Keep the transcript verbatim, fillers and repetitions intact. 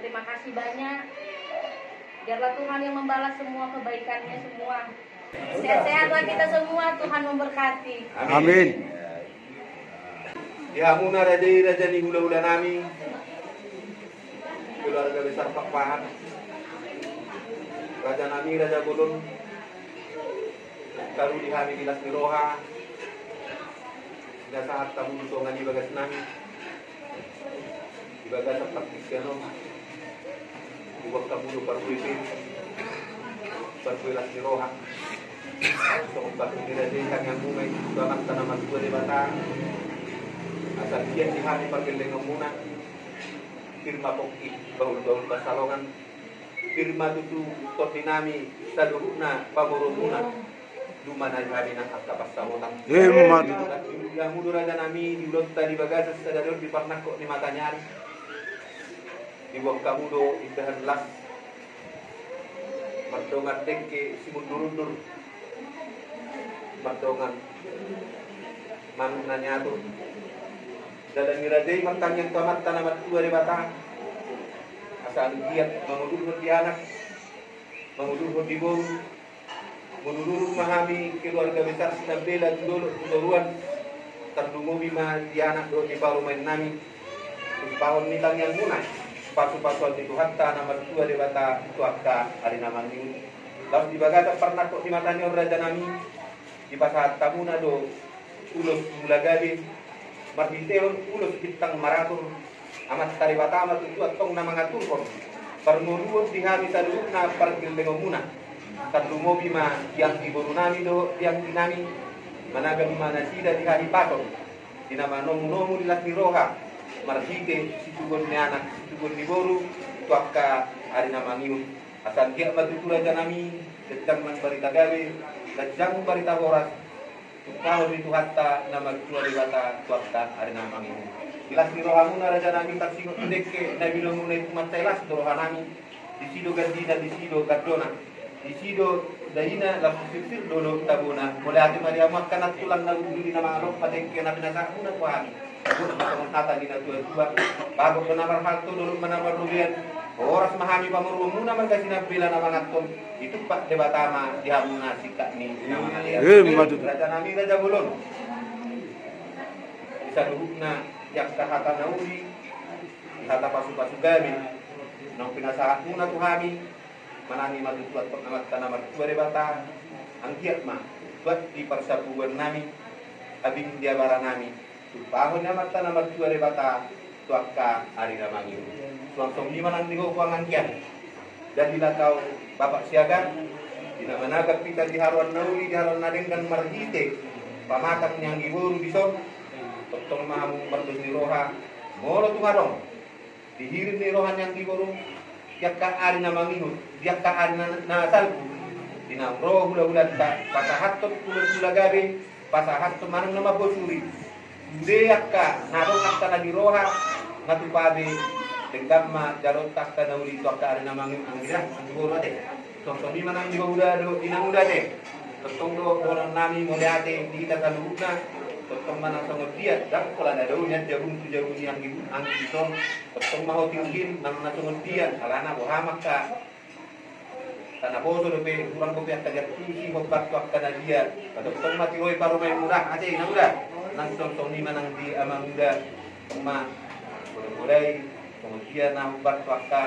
Terima kasih banyak. Biarlah Tuhan yang membalas semua kebaikannya semua. Sehat-sehatlah kita semua, Tuhan memberkati. Amin. Di hamuna raja i, raja ni hulahula nami, keluarga besar Pakpahan, raja nami, raja bolon, karu di hami di las ni roha, na sahat hamu tu songon i bagas nami. Di bagasan partingkian on, diboan hamu do parbue, parbue las ni roha. Songon batu ni raja i, tangiangmuna i tu Amanta na martua Debata, asa anggiat di hami pargellengonmuna, pir ma pongki bahulbahul pansalongan, pir ma tutu tondi nami saluhutna pamoruonmuna. Dumani hami nang angka pansamotan. Ima tutu. Di hamu do raja nami, di ulaonta di bagasan sadari on di parnangkok ni mataniari, diboan hamu do indahan las, mardongan dengke simundurundur, mardongan manuk na niatur. Dalan ni raja i martangiang tu Amanta na martua Debata, asa anggiat mangudurhon di anak, mangudurhon di boru, mangudurhon ma hami keluarga besar Sinambela tu dolok tu toruan, tarlumobi ma di anak dohot di parumaen nami. Tumpahon ni tangiangmuna, pasupasuon ni Tuhanta na martua Debata tu angka ari na mangihut. Laos di bagasan parnangkok ni mataniari on raja nami, dipasahat hamuna do ulos mula gabe, marhitehon ulos bintang maratur, Amanta Debata ma tutu antong na mangaturhon parmoruon di hami saluhutna pargellengonmuna. Tarlumobi ma di anggi boru nami dohot di anggi nami, managam ma nasida di hahipason, di na manomunomu di las ni roha, marhite situgon ni anak, situgon ni boru, tu angka ari na mangihut. Asa anggiat ma tutu raja nami, ganjang nang barita gabe, ganjang barita horas, tumpahon ni Tuhanta na martua Debata tu angka ari na mangihut. Di las ni rohamuna raja nami, tarsingot tu dengke na binahenmuna i, tu mansai las do roha nami. Disi do gandina, disi do gandona, disi do daina, lampung sirsir do tabona. Mauliate ma di hamu angka nantulang na duli na mangalompa dengke na pinasahatmuna tu hami. Bagot ma songon hata ni natuatua, bagot do na marhalto, dolok ma na marrobean. Horas ma hami pamoruonmuna marga Sinambela na manganhon, ditumpak Debata ma di hamuna singkat ni na mangalean. Ima tutu. Raja nami raja bolon, di saluhutna di angka hata na uli, di hata pasupasu gabe naung pinasahatmuna tu hami, manami ma tutu antong Amanta na martua Debata, anggiat ma tuat di parsabubuan nami, abing di abara nami, tumpahon ni Amanta na martua Debata tu angka ari na mangihut. Suang songon i ma nang di ho, anggiat. Jadilah kau bapak siaga, di na managap hita di haroan na uli, di haroan na denggan marhite pamatang ni anggi boru dison. Tongtong ma hamu mardos ni roha, molo tung adong di hirim ni roha ni anggi boru di angka ari na mangihut, di angka ari na, na salpu, di naung ro hulahulanta, pasahathon ulos mula gabe, pasahathon manang na mambosuri. Sude angka na adong angka na di roha, na tupa be, denggan ma jaloonta angka na uli tu angka ari na mangihut, anggi ra, anggi boru ate. Tongtong i ma nang di ho uda dohot di nanguda ate. Tongtong do dohonon nami mauliate di hita saluhutna. Tongtong ma nang songon dia, ndang pola na dao nian jabum tu jabu ni anggi, anggi dison. Tongtong ma ho tinggin nang na songon dia, alana boha ma angka tanaposo dope, hurang dope angka jantusi hombar tu angka na dia. Tongtong ma tiroi parumaenmuna ate, nanguda. Nang songon i ma nang di amanguda. Tongtong ma boda-boda i songon dia na hombar tu angka